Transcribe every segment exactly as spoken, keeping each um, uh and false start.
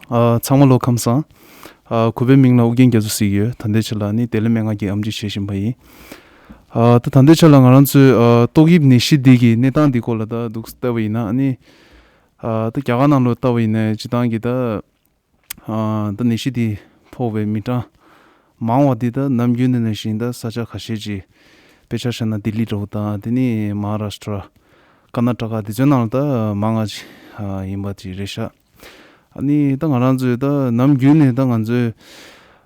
ཨ། ཚང་མ་ལོ་ཁམས་བཟང་། ཨ། གུས་པའི་མིང་ལ་ཨུ་རྒྱན་རྒྱ་མཚོ་ཟེར་གྱི་ཡོད། ད་ལྟའི་ཆ་ལ་ནི་བདེ་ལེགས་སྨན་ཁང་གི་ཨེམ་ཆི་བྱེད་བཞིན་པ་ཡིན། ཨ། ད་ད་ལྟའི་ཆ་ལ་ང་རང་ཚོའི་ཨ། ཏོག་དབྱིབས་ནད་གཞི་འདི་གི་གནས་སྟངས་འདི་སྐོར་ལ་ད་འདུག་ལྟ་བ་ཡིན་ན་ནི། ཨ། ད་རྒྱ་གར་ནང་ལོགས་ལྟ་བ་ཡིན་ན་སྤྱིར་བཏང་གི་ད། ཨ། ད་ནད་གཞི་འདི་ཕོག་པའི་མི་གྲངས་མང་བ་འདི་ད་ནམ་རྒྱུན་དེ་ནང་བཞིན་ད་ས་ཆ་ཁ་ཤས་ཅིག་དཔེ་ཆ་བཞག་ན་ལྡི་ལི་འདྲ་བོ་དང་དེ་ནི་མ་ཧཱ་རཱཤ་ཊ། ཀར་ནཱ་ཊ་ཀ་དེ་ཚོའི་ནང་ལ་ད་མང་ང་ཅིག་ཨ། ཡིན་པ་ཅིག་རེད་ཤག་ཨ་ནི་ད་ང་རང་ཚོའི་ད་ནམ་རྒྱུན་ནས་ད་ང་ཚོའི་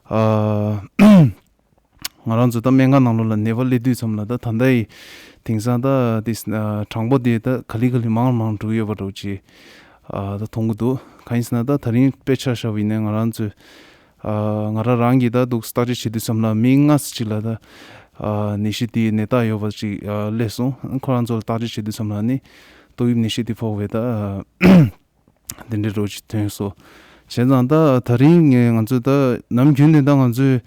ཨ། ང་རང་ཚོ་ད་སྨན་ཁང་ནང་ལོགས་ལ་ནད་པ་སླེབས་དུས་ཙམ་ལ་ད་ད་ལྟ་ཡི་དེང་སང་ད་དེ་ཨ། གྲངས་འབོར་དེ་ད་ག་ལེ་ག་ལེ་མང་མང་འགྲོ་གི་ཡོད་པ་འདྲ་བོ་ཅིག་ཨ། ད་མཐོང་གི་འདུག་གང་ཡིན་ཟེར་ན་ད་ད་རིང་དཔེ་ཆ་བཞག་པ་ཡིན་ན་ང་རང་ཚོས་ཨ། ང་རང་རང་གིས་ད་འདུག་བརྟག་དཔྱད་བྱེད་དུས་ཙམ་ལ་མི་ལྔ་ཙམ་ཅིག་ལ་ད་ཨ། ནད་གཞི་དེའི་ནད་རྟགས་ཡོད་པ་ཅིག་ཨ། སླེབས་སོང་། ཁོ་རང་ཚོ་ལ་བརྟག་དཔྱད་བྱེད་དུས་ཙམ་ལ་ནི་ཏོག་དབྱིབས་ནད་གཞི་དེ་ཕོག་པའི་ད་ཨ། དེ་འདྲའི་རོ་ཅིག་ཐོན་སོང་། བྱས་ཙང་ད་ད་རིང་ངས་ང་ཚོས་ད་ནམ་རྒྱུན་དེ་ད་ང་ཚོས་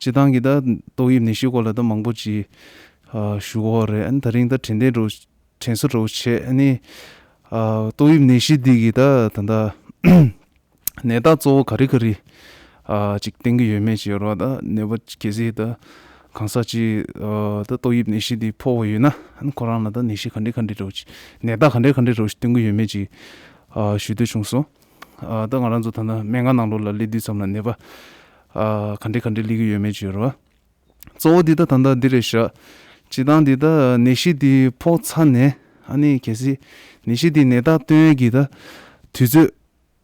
སྤྱིར་བཏང་གི་ད་ཏོག་དབྱིབས་ནད་གཞི་སྐོར་ལ་ད་མང་པོ་ཅིག་ཨ། ཞུ་གི་ཡོད་རེད། ཨ་ནི་ད་རིང་ད་དྲན་རྟེན་རོ་དྲན་གསོ་རོ་བྱས། ཨ་ནི་ཨ། ཏོག་དབྱིབས་ནད་གཞི་འདི་གི་ད་ད་ད་ནད་རྟགས་གཙོ་བོ་ག་རེ་ག་རེ་ཨ། ཅིག་བསྟན་གྱི་ཡོད་མེད་ཅིག་ཡོད་རེད་བ། ད་ནད་པ་གལ་སྲིད་ད་གང་ཟག་ཅིག་ཨ། ད་ཏོག་དབྱིབས་ནད་གཞི་འདི་ཕོག་པ་ཡོད་ན་ཨ་ནི་ཁོ་རང་ལ་ད་ནད་གཞི་ག་འདྲ་ག་འདྲ་འདྲ་བོ་ཅིག་ནད་རྟགས་ག་འདྲ་ག་འདྲ་འདྲ་བོ་ཅིག་སྟོན་གྱི་ཡོད་མེད་ཅིག་ཨ། ཞུ་འདོད་བྱུང་སོང་། ཨ། ད་ང་རང་ཚོ་ད་ལྟ་སྨན་ཁང་ནང་ལོགས་ལ་སླེབས་དུས་ཙམ་ལ་ནད་པ་ཨ། ག་འདྲ་ག་འདྲ་སླེབས་ཀྱི་ཡོད་མེད་ཅིག་ཡོད་རེད་བ། གཙོ་བོ་འདི་ད་ད་ལྟ་འདི་རེད་ཤག་སྤྱིར་བཏང་འདི་ད་ནད་གཞི་འདི་ཕོག་ཚར་ནས་ཨ་ནི་གལ་སྲིད་ནད་གཞི་འདི་ནད་རྟགས་སྟོན་ཡས་ཀྱི་ད་དུས་ཚོད་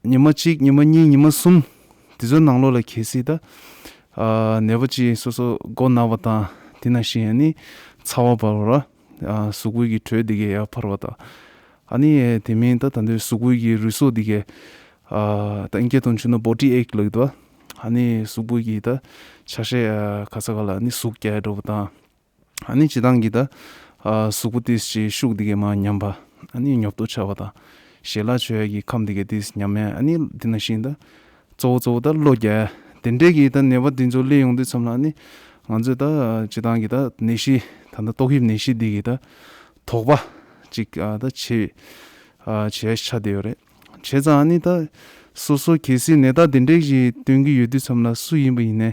ཉི་མ་གཅིག་ཉི་མ་གཉིས་ཉི་མ་གསུམ་དེ་ཚོའི་ནང་ལོགས་ལ་གལ་སྲིད་ད་ཨ། ནད་པ་ཅིག་སོ་སོ་མགོ་ན་བ་དང་དེ་ནང་བཞིན་ཨ་ནི་ཚ་བ་འབར་བ་ར། ཨ། གཟུགས་པོ་གི་དྲོད་འདི་གས་ཡར་འཕར་བ་དང་། ཨ་ནི་དེ་མིན་ད་ད་དུང་གཟུགས་པོ་གི་རུས་གསོ་འདི་གས་ཨ། ད་ཨིན་སྐད་ཐོག་ནས་ཞུ་ན་body ache ལབ་ཀྱི་འདུག་ཨ་ནི་གཟུགས་པོ་གི་ད་ཆ་ཤས་ཨ། ག་ས་ག་ལ་ཨ་ནི་ཟུག་རྒྱག་འགྲོ་བ་དང་། ཨ་ནི་སྤྱིར་བཏང་གི་ད་ཨ། གཟུགས་པོ་ཏོག་ཙམ་ཤུགས་འདི་གས་མར་ཉམས་པ། ཨ་ནི་ཉོབ་ཏོ་ཆགས་པ་དང་། ཞལ་ལག་མཆོད་ཡས་ཀྱི་ཁམས་འདི་གས་ཏོག་ཙམ་ཉམས་ཡས། ཨ་ནི་འདི་ནང་བཞིན་ད་གཙོ་བོ་གཙོ་བོ་ད་གློ་རྒྱག་དེ་འདྲས་ཀྱི་ད་ནད་པ་འདི་ཚོ་སླེབས་ཡོང་དུས་ཙམ་ལ་ཨ་ནི་ང་ཚོས་ད་སྤྱིར་བཏང་གི་ད་ནད་གཞི་ད་ད་ཏོག་དབྱིབས་ནད་གཞི་འདི་གི་ད་དོགས་པ་ཅིག་ཨ། ད་བྱེད་ཨ། བྱེད་ཡས་ཆགས་བསྡད་ཡོད་རེད། བྱས་ཙང་ཨ་ནི་ད་སོ་སོ་གལ་སྲིད་ནད་རྟགས་འདི་འདྲས་ཞིག་སྟོན་གྱི་ཡོད་དུས་ཙམ་ལ་སུ་ཡིན་པ་ཡིན་ནའི་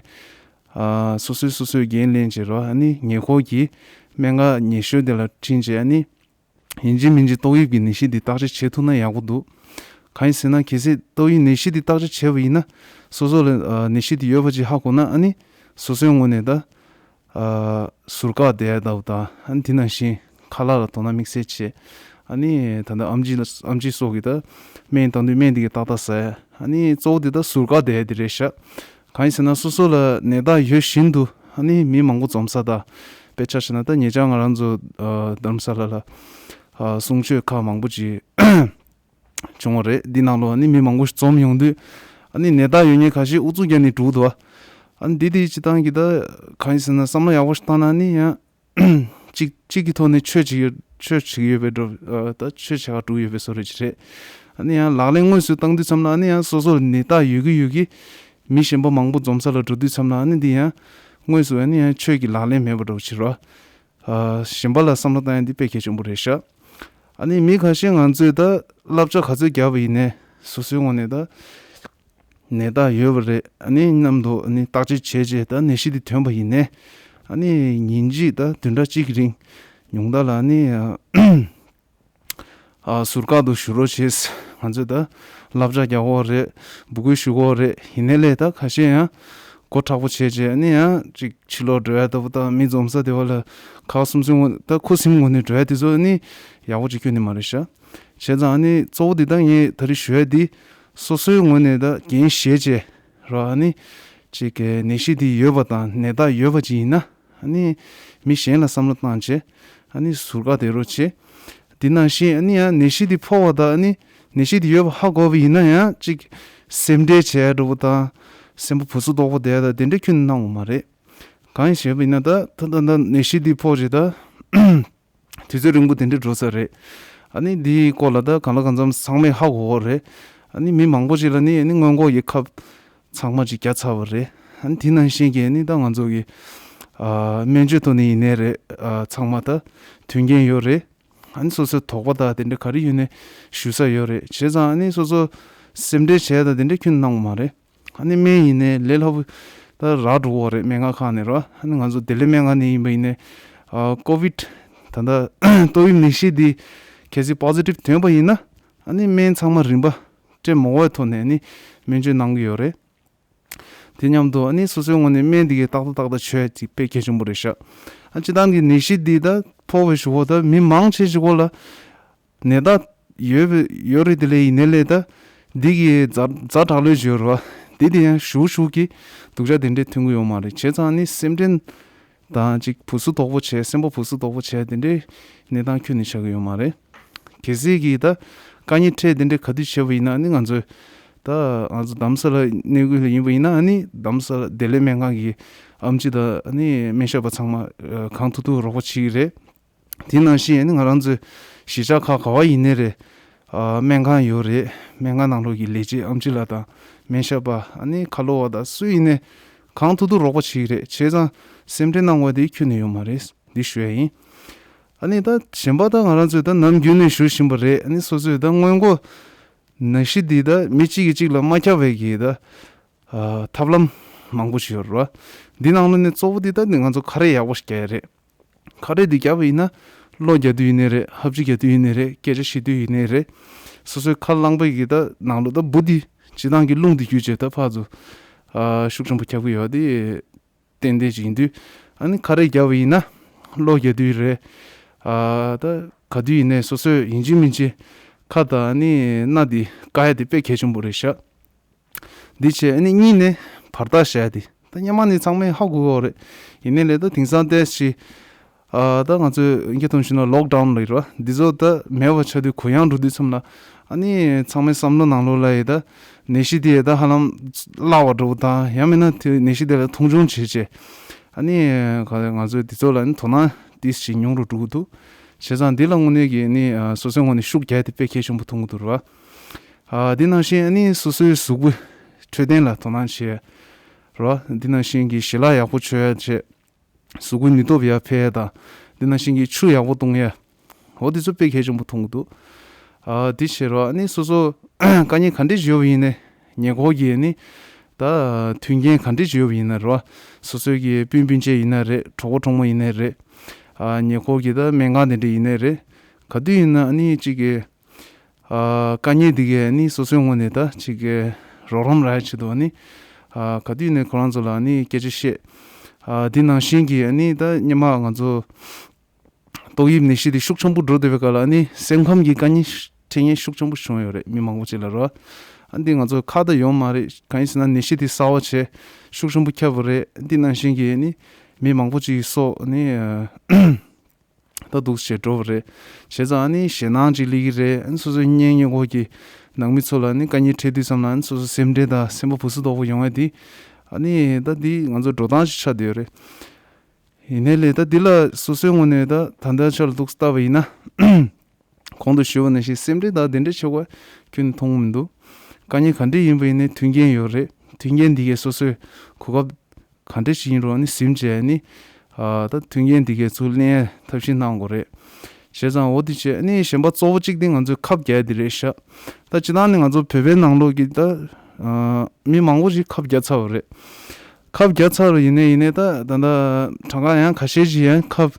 ཨ། སོ་སོས་སོ་སོའི་འགན་ལེན་བྱེད་རོགས། ཨ་ནི་ཉེ་འཁོར་གྱི་སྨན་ཁང་ཉེ་ཤོས་དེ་ལ་འཕྲིན་བྱས། ཨ་ནི་ཡིན་གཅིག་མིན་གཅིག་ཏོག་དབྱིབས་ཀྱི་ནད་གཞི་འདི་བརྟག་དཔྱད་བྱེད་ཐུབ་ན་ཡག་པོ་འདུག་གང་ཡིན་ཟེར་ན་གལ་སྲིད་ཏོག་དབྱིབས་ནད་གཞི་འདི་བརྟག་དཔྱད་བྱས་པ་ཡིན་ན་སོ་སོ་ལ་ཨ། ནད་གཞི་འདི་ཡོད་པ་ཅིག་ཧ་གོ་ན་ཨ་ནི་སོ་སོའི་ངོས་ནས་ད་ཨ། ཟུར་བཀག་བསྡད་ཡ་འདྲ་བོ་དང་། ཨ་ནི་དེ་ནང་བཞིན་ཁ་ལག་ལ་དོ་སྣང་དམིགས་བསལ་བྱེད། ཨ་ནི་ད་ལྟ་ཨེམ་ཆི་ལ་ཨེམ་ཆི་སོགས་ཀྱིས་ད་སྨན་བཏང་དུས་སྨན་འདི་གས་ཏག་ཏག་ཟ་ཡ། ཨ་ནི་གཙོ་བོ་དེ་ད་ཟུར་བཀག་བསྡད་ཡ་དེ་རེད་ཤག་གང་ཡིན་ཟེར་ན་སོ་སོ་ལ་ནད་རྟགས་ཡོད་བཞིན་དུ་ཨ་ནི་མི་མང་པོ་འཛོམས་ས་དང་། དཔེ་ཆ་བཞག་ན་ད་ཉེ་ཆར་ང་རང་ཚོ་ཨ། རྡ་རམ་ས་ལ་ལ་ཨ། གསུང་ཆོས་ཁག་མང་པོ་ཅིག་བྱུང་བ་རེད། འདི་ནང་ལོགས་ཨ་ནི་མི་མང་པོ་ཞིག་འཛོམས་ཡོང་དུས་ཨ་ནི་ནད་རྟགས་ཡོད་མཁན་ཁ་ཤས་ཨུ་ཚུགས་རྒྱག་ནས་འདུག་འདུག་ཨ་ནི་འདི་དེ་སྤྱིར་བཏང་གི་ད་གང་ཡིན་ཟེར་ན་བསམ་བློ་ཡག་པོ་ཞིག་བཏང་ན་ཨ་ནི་ཡང་གཅིག་གཅིག་གི་ཐོག་ནས་ཆོས་བྱེད་ཀྱི་ཆོས་བྱེད་ཀྱི་ཡོད་པའི་འགྲོ་ཨ། ད་ཆོས་བྱེད་ག་འགྲོ་གི་ཡོད་པའི་བཟོ་འདྲ་ཅིག་རེད། ཨ་ནི་ཡང་ལག་ལེན་དངོས་སུ་བཏང་དུས་ཙམ་ལ་ཨ་ནི་ཡང་སོ་སོར་ནད་རྟགས་ཡོད་ཀྱི་ཡོད་ཀྱི་མི་གཞན་པ་མང་པོ་འཛོམས་ས་ལ་འགྲོ་དུས་ཙམ་ལ་ཨ་ནི་འདི་ཡང་དངོས་སུ་ཨ་ནི་ཡང་ཆོས་ཀྱི་ལག་ལེན་མེད་པ་འདྲ་བོ་ཅིག་རེད། ཨ། གཞན་པ་ལ་བསམ་བློ་བཏང་ཡ་འདི་དཔེ་གལ་ཆེན་པོ་རེད་ཤག་ཨ་ནི་མི་ཁ་ཤས་ང་ཚོས་ད་བསླབ་བྱ་ག་ཚོད་བརྒྱབ་པ་ཡིན་ནའི་སོ་སོའི་ངོས་ནས་ད་ནད་རྟགས་ཡོད་པ་རེད། ཨ་ནི་མཉམ་དུ་ཨ་ནི་བརྟག་དཔྱད་བྱས་རྗེས་ད་ནད་གཞི་འདི་ཐོན་པ་ཡིན་ནའི་ཨ་ནི་ཉིན་གཅིག་ད་བདུན་ཕྲག་གཅིག་གི་རིང་ཉུང་མཐའ་ལ་ཨ་ནི་ཨ། ཟུར་བཀག་ཏུ་བཞུགས་རོགས་བྱེད། ང་ཚོས་ད་བསླབ་བྱ་རྒྱག་དགོས་རེད། འབོད་སྐུལ་ཞུ་དགོས་རེད། ཡིན་ནའི་ལས་ད་ཁ་ཤས་ཡང་སྒོ་མཁྲེགས་པོ་བྱས་རྗེས་ཨ་ནི་ཡང་ཅིག་ཕྱི་ལོགས་འགྲོ་ཡ་ལྟ་བུ་དང་མི་འཛོམས་ས་དེ་བ་ལ་ཁག་སུམ་སུམ་ངོས་ད་ཁུ་སིམ་ངོས་ནས་འགྲོ་ཡ་དེ་ཚོ་ཨ་ནི་ཡག་པོ་ཅིག་ཁྱོན་ནས་མ་རེད་ཤག་བྱས་ཙང་ཨ་ནི་གཙོ་བོ་འདི་ད་ངས་ད་རེས་ཞུ་ཡ་འདི་སོ་སོའི་ངོས་ནས་ད་འགན་བཞེས་རྗེས་ར་ཨ་ནི་ཅིག་གི་ནད་གཞི་འདི་ཡོད་པ་དང་ནད་རྟགས་ཡོད་པ་ཅིག་ཡིན་ན། ཨ་ནི་མི་གཞན་ལ་བསམ་བློ་བཏང་བྱས་ཨ་ནི་ཟུར་བཀག་བསྡད་རོགས་བྱེད། དེ་ནང་བཞིན་ཨ་ནི་ཡང་ནད་གཞི་འདི་ཕོག་པ་དང་ཨ་ནི་ནད་གཞི་འདི་ཡོད་པ་ཧ་གོ་བ་ཡིན་ན་ཡང་ཅིག་སེམས་ཁྲལ་བྱས་འགྲོ་བ་དང་སེམས་པ་སྦུ་སུ་ལྡོག་པ་བསྡད་ཡ་ད་དེ་འདྲ་ཁྱོན་ནས་གནང་བ་མ་རེད། གང་ཡིན་ཞེས་པ་ཡིན་ན་ད་ད་ད་ད་ནད་གཞི་འདི་ཕོག་རྗེས་ད་དུས་ཚོད་རིང་པོ་དེ་འདྲ་འགྲོ་ས་རེད། ཨ་ནི་འདིའི་སྐོར་ལ་ད་གང་ལ་གང་འཚམ་ཚང་མས་ཧ་གོ་བ་རེད། ཨ་ནི་མི་མང་པོ་ཅིག་ལ་ནི་ཨ་ནི་སྔོན་འགོག་གི་ཁབ་ཚང་མ་ཅིག་བརྒྱབ་ཚར་བ་རེད། ཨ་ནི་དེ་ནང་བཞིན་གྱི་ཨ་ནི་ད་ང་ཚོ་གི་ཨ་སྨན་བཅོས་ཐོག་ནས་ཡིན་ནའི་རེད། ཨ་ཚང་མ་ད་མཐུན་རྐྱེན་ཡོད་རེད། ཨ་ནི་སོ་སོའི་དོགས་པ་དང་དེ་འདྲ་ག་རེ་ཡོད་ནའི་ཞུ་ས་ཡོད་རེད། བྱས་ཙང་ཨ་ནི་སོ་སོ་ སེམས་ཁྲལ་བྱས་དང་དེ་འདྲས་ཁྱོན་གནང་བ་མ་རེད། ཨ་ནི་སྨན་ཡིན་ནའི་ལས་སླ་པོ་ད་རག་འགྲོ་གི་རེད། སྨན་ཁང་ཁག་ནས་རོ། ཨ་ནི་ང་ཚོ་བདེ་ལེགས་སྨན་ཁང་ནས་ཡིན་པ་ཡིན་ནའི་ཨ་ཀོ་བིད་ད་ལྟ་ཏོག་དབྱིབས་ནད་གཞི་འདི་གལ་སྲིད་པོ་ཟི་ཊིབ་ཐོན་པ་ཡིན་ན། ཨ་ནི་སྨན་ཚང་མ་རིན་པ་སྤྲད་མ་དགོས་པའི་ཐོག་ནས་ནི་སྨན་བཅོས་གནང་གི་ཡོད་རེད། དེ་མཉམ་དུ་ཨ་ནི་སོ་སོའི་ངོས་ནས་སྨན་འདི་གའི་ཏག་ཏག་ཏག་ཏག་མཆོད་ཡ་ཅིག་དཔེ་གལ་ཆེན་པོ་རེད་ཤག་ཨ་སྤྱིར་བཏང་གི་ནད་གཞི་འདི་ད་ཕོག་པའི་གཞུག་གུ་ད་མི་མང་ཆེ་ཞིག་གོ་ལ་ནད་རྟགས་ཡོད་པའི་ཡོད་རེད། དེ་ལས་ཡིན་ནའི་ལས་ད་འདི་གི་ཛ་ཛ་དྲག་ལོས་ཡོད་རེད་བ། འདི་དེ་ཡང་ཞུ་ཞུ་གི་སྡུག་ཅག་དེ་འདྲས་ཐོན་གི་ཡོད་མ་རེད། བྱས་ཙང་ཨ་ནི་སེམས་ཁྲལ་དང་ཅིག་བུ་སུ་དོག་པོ་བྱས། སེམས་པ་བུ་སུ་དོག་པོ་བྱས། དེ་འདྲའི་གནས་སྟངས་ཁྱོན་ནས་ཆགས་ཀྱི་ཡོད་མ་རེད། གལ་སྲིད་ཀྱིས་ད་དཀའ་ངལ་འཕྲད་དེ་འདྲའི་ག་དུས་བྱས་པ་ཡིན་ན་ནི་ང་ཚོས་ད་ང་ཚོ་རྡ་རམ་ས་ལ་གནས་ཁུལ་ལ་ཡིན་པ་ཡིན་ན་ནི་རྡ་རམ་ས་ལ་བདེ་ལེགས་སྨན་ཁང་གི་ཨེམ་ཆི་དང་ནི་སྨན་ཞབས་པ་ཚང་མ་གང་ཐུབ་ཐུབ་རོགས་པ་བྱེད་ཀྱི་རེད། དེ་ནང་བཞིན་ནི་ང་རང་ཚོའི་གཞིས་ཆགས་ཁག་ག་བ་ཡིན་ནའི་རེད། ཨ་སྨན་ཁང་ཡོད་རེད། སྨན་ཁང་ནང་ལོགས་ཀྱི་ལས་བྱེད་ཨེམ་ཆི་ལགས་དང་སྨན་ཞབས་པ་ཨ་ནི་ཁ་ལོ་བ་དང་སུ་ཡིན་ནའི་གང་ཐུབ་ཐུབ་རོགས་པ་བྱེད་ཀྱི་རེད། བྱས་ཙང་སེམས་ཁྲལ་གནང་དགོས་དེ་ཁྱོན་ནས་ཡོད་མ་རེད། འདི་ཞུ་ཡ་ཡིན། ཨ་ནི་ད་གཞན་པ་ད་ང་རང་ཚོས་ད་ནམ་རྒྱུན་ནས་ཞུ་བཞིན་པ་རེད། ཨ་ནི་སོ་སོས་ད་སྔོན་འགོག་ནད་གཞི་འདི་ད་མི་གཅིག་གིས་གཅིག་ལ་མ་ཁྱབ་པའི་གི་ད་ཨ་ཐབས་ལམ་མང་པོ་ཞིག་ཡོད་རེད་བ། འདི་ནང་ལོ་ནས་གཙོ་བོ་འདི་ད་ནི་ང་ཚོ་ཁ་རས་ཡག་པོ་ཞིག་རྒྱག་ཡ་རེད། ཁ་རས་འདི་རྒྱག་པ་ཡིན་ན་གློ་རྒྱག་དུས་ཡིན་ནའི་རེད། ཧབ་སྦྲིད་རྒྱག་དུས་ཡིན་ནའི་རེད། སྐད་ཆ་བཤད་དུས་ཡིན་ནའི་རེད། སོ་སོའི་ཁ་རླངས་པའི་གི་ད་ནང་ལོ་ད་འབུ་འདི་སྤྱིར་བཏང་གི་རླུང་འདི་བརྒྱུད་བྱས་ད་ཕར་ཚུར་ཨ་ཤུགས་ཆེན་པོ་ཁྱབ་གི་ཡོད་དེ། ཏན་ཏན་ཅིག་ཡིན་དུས། ཨ་ནི་ཁ་རས་རྒྱག་པ་ཡིན་ན་གློ་རྒྱག་དུས་རེད། ཨ་ད་ག་དུས་ཡིན་ནའི་སོ་སོས་ཡིན་གཅིག་མིན་གཅིག་ཁ་དང་ཨ་ནི་སྣ་འདི་བཀག་ཡ་དེ་དཔེ་གལ་ཆེན་པོ་རེད་ཤག་འདི་བྱས་ཨ་ནི་གཉིས་ནས་བར་ཐག་བཞག་ཡ་དེ་ད་སྔོན་མ་ནས་ཚང་མས་ཧ་གོ་གི་ཡོད་རེད། ཡིན་ནའི་ལས་ད་དེང་སང་ཏོག་ཙམ་ཨ་ད་ང་ཚོས་ཨིན་སྐད་ཐོག་ཞུས་ན་ལོག་ཌའུན་ལབ་ཀྱི་རེད་བ། འདི་ཚོ་ད་མེད་པ་ཆགས་དུས་གུ་ཡངས་འགྲོ་དུས་མཚམས་ལ་ཨ་ནི་ཚང་མའི་བསམ་བློ་ནང་ལོགས་ལ་ཡི་ད་ནད་གཞི་དེ་ཡི་ད་ཧ་ལམ་བརླག་པ་འགྲོ་བ་དང་ཡང་མིན་ན་དེ་ནད་གཞི་དེ་ལ་མཐོང་ཆུང་བྱེད་བྱེད། ཨ་ནི་ག་ང་ཚོས་འདི་ཚོ་ལ་ནི་དོ་སྣང་ཏོག་ཙམ་ཉུང་རུ་འགྲོ་གི་འདུག་བྱས་ཙང་འདི་ལ་དངོས་གནས་ཀྱི་ནི་ཨ་སོ་སོའི་ངོས་ནས་ཤུགས་རྒྱག་དེ་དཔེ་གལ་ཆེན་པོ་མཐོང་གི་འདུག་རེད་བ། ཨ་འདི་ནང་བཞིན་ཨ་ནི་སོ་སོའི་གཟུགས་པོའི་འཕྲོད་བསྟེན་ལ་དོ་སྣང་བྱེད་རེད་བ། འདི་ནང་བཞིན་གྱི་ཞལ་ལག་ཡག་པོ་མཆོད་ཡ་བྱེད། གཟུགས་པོའི་ནུས་སྟོབས་ཡར་འཕེལ་ཡ་དང་། འདི་ནང་བཞིན་གྱི་ཆུ་ཡག་པོ་བཏུང་ཡ། འོ་འདི་ཚོ་དཔེ་གལ་ཆེན་པོ་མཐོང་གི་འདུག་ཨ་འདི་བྱེད་རོགས། ཨ་ནི་སོ་སོ་དཀའ་ངལ་ག་འདྲས་ཡོད་པ་ཡིན་ནའི་ཉེ་འཁོར་གྱི་ནི་ད་མཐུན་རྐྱེན་ག་འདྲས་ཡོད་པ་ཡིན་ན་རོགས། སོ་སོའི་གི་སྤུན་སྤུན་མཆེད་ཡིན་ན་རེད། གྲོགས་པོ་གྲོགས་མོ་ཡིན་ནའི་རེད། ཨ་ཉེ་འཁོར་གྱི་ད་སྨན་ཁང་དེ་འདྲས་ཡིན་ནའི་རེད། ག་དུས་ཡིན་ན་ཨ་ནི་གཅིག་གི་ཨ་དཀའ་ངལ་འདི་གས་ནི་སོ་སོའི་ངོས་ནས་ད་ཅིག་གི་རོགས་རམ་རག་ཡ་ཆེད་དུ་ནི་ཨ་ག་དུས་ནས་ཁོ་རང་ཚོ་ལ་ནི་སྐད་ཆ་བཤད། ཨ་འདི་ནང་བཞིན་གྱི་ནི་ད་སྔོན་མ་ང་ཚོ་ཏོག་དབྱིབས་ནད་གཞི་འདི་ཤུགས་ཆེན་པོ་འགྲོ་བསྡད་པའི་སྐབས་ལ་ནི་སེམས་ཁམས་ཀྱི་དཀའ་ངལ་འཕྲད་མཁན་ཤུགས་ཆེན་པོ་བྱུང་ཡོད་རེད། མི་མང་པོ་ཅིག་ལ་རོ། ཨ་འདི་ང་ཚོ་ཁ་ད་ཡོང་མ་རེད། གང་ཡིན་ཟེར་ན་ནད་གཞི་འདི་གསར་པ་བྱས་ཤུགས་ཆེན་པོ་ཁྱབ་པ་རེད། འདི་ནང་བཞིན་གྱི་ནི་མི་མང་པོ་ཅིག་སྲོག་ནི་ཨ། ད་འདུག་སེ་འགྲོ་བ་རེད། བྱས་ཙང་ཨ་ནི་ཞེད་སྣང་ཅིག་སླེབས་ཀྱི་རེད། ཨ་ནི་སོ་སོའི་གཉེན་ཉེ་འཁོར་གྱི་ནང་མི་ཚོ་ལ་ཨ་ནི་དཀའ་ངལ་འཕྲད་དུས་ཙམ་ལ་ཨ་ནི་སོ་སོ་སེམས་ཁྲལ་དང་སེམས་པ་སྦུ་སུ་དོག་པོ་ཡོང་ཡ་དེ་ཨ་ནི་ད་འདི་ང་ཚོ་འགྲོ་སྟངས་ཤིག་ཆགས་བསྡད་ཡོད་རེད། ཡིན་ནའི་ལས་ད་འདི་ལ་སོ་སོའི་ངོས་ནས་ད་ད་ལྟའི་ཆ་ལ་འདུག་སེ་བལྟས་པ་ཡིན་ན། གོང་དུ་ཞུས་པ་ནང་བཞིན་སེམས་ཁྲལ་དང་དེ་འདྲའི་ཆེ་བ་ཁྱོན་ནས་མཐོང་གི་མི་འདུག་དཀའ་ངལ་ག་འདྲས་ཡིན་པ་ཡིན་ནའི་མཐུན་རྐྱེན་ཡོད་རེད། མཐུན་རྐྱེན་འདི་གས་སོ་སོའི་གོ་སྐབས་ག་འདྲས་ཞིག་ཡིན་རུང་ཨ་ནི་ཟིན་བྱས་ནི། ཨ་ད་མཐུན་རྐྱེན་འདི་གས་ཚུར་ལེན་ཡས་ཐབས་ཤེས་གནང་དགོས་རེད། བྱས་ཙང་འོ་དེ་བྱས་ཨ་ནི་གཞན་པ་གཙོ་བོ་གཅིག་དེ་ང་ཚོས་ཁབ་རྒྱག་ཡས་དེ་རེད་ཤག་ད་སྤྱིར་བཏང་ནི་ང་ཚོ་བོད་པའི་ནང་ལོགས་ཀྱི་ད་ཨ་མི་མང་པོ་ཞིག་ཁབ་རྒྱག་ཚར་བ་རེད། ཁབ་རྒྱག་ཚར་བ་ཡིན་ནའི་ཡིན་ནའི་ད་ད་ད་གྲངས་ཀ་ཡང་ཁ་ཤས་ཤིག་ཡང་ཁབ་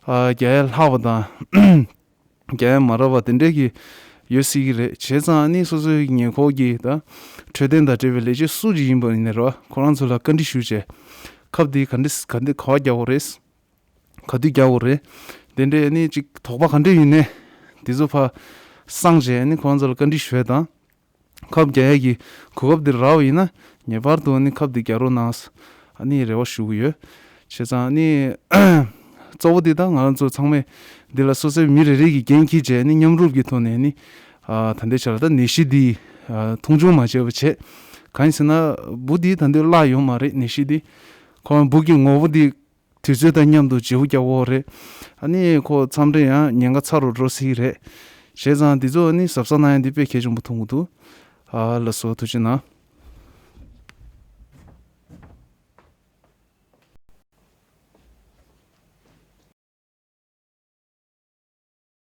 ཨ་རྒྱག་ཡས་ལྷག་པ་དང་། རྒྱག་ཡ་མ་རག་པ་དེ་འདྲས་ཀྱི་ཡོད་སྲིད་ཀྱི་རེད། བྱས་ཙང་ཨ་ནི་སོ་སོའི་ཉེ་འཁོར་གྱི་ད་འཕྲོད་བསྟེན་དང་འབྲེལ་བའི་ལས་བྱེད་སུ་ཅིག་ཡིན་པ་ཡིན་ནའི་རོ། ཁོ་རང་ཚོ་ལ་བཀའ་འདྲི་ཞུས་བྱས། ཁབ་འདི་ག་འདྲས་ག་འདི་ག་བ་རྒྱག་དགོས་རེད། ག་དུས་རྒྱག་དགོས་རེད། དེ་འདྲས་ཨ་ནི་ཅིག་དོགས་པ་ག་འདྲས་ཡོད་ནའི་འདི་ཚོ་ཕར་སངས་བྱས་ཨ་ནི་ཁོ་རང་ཚོ་ལ་བཀའ་འདྲི་ཞུ་ཡ་དང་། ཁབ་རྒྱག་ཡས་ཀྱི་གོ་སྐབས་འདི་རག་པ་ཡིན་ན་ངེས་པར་དུ་ཨ་ནི་ཁབ་འདི་རྒྱག་རོགས་གནང་ཨ་ནི་རེ་བ་ཞུ་གི་ཡོད། བྱས་ཙང་ཨ་ནི་གཙོ་བོ་འདི་ད་ང་རང་ཚོ་ཚང་མས་འདི་ལ་སོ་སོའི་མི་རེ་རེ་གི་འགན་འཁྱེར་བྱས་ཨ་ནི་མཉམ་རུབ་ཀྱི་ཐོག་ནས་ཨ་ནི་ཨ་ད་ལྟའི་ཆ་ལ་ད་ནད་གཞི་འདི་ཨ་མཐོང་ཆུང་མ་བྱས་པ་བྱས། གང་ཡིན་ཟེར་ན་འབུ་འདི་ད་ལྟ་བརླག་ཡོད་མ་རེད། ནད་གཞི་འདི་ཁོ་རང་འབུ་གི་ངོ་བོ་འདི་དུས་ཚོད་དང་མཉམ་དུ་བརྗེ་པོ་རྒྱག་དགོས་རེད། ཨ་ནི་ཁོ་མཚམས་རེ་ཡང་ཉེན་ཁ་ཚ་རུ་འགྲོ་སྲིད་རེད། བྱས་ཙང་འདི་ཚོ་ཨ་ནི་གཟབ་གཟབ་གནང་ཡ་འདི་དཔེ་གལ་ཆེན་པོ་མཐོང་གི་འདུག་ཨ་ལགས་སོ། ཐུགས་རྗེ་གནང་།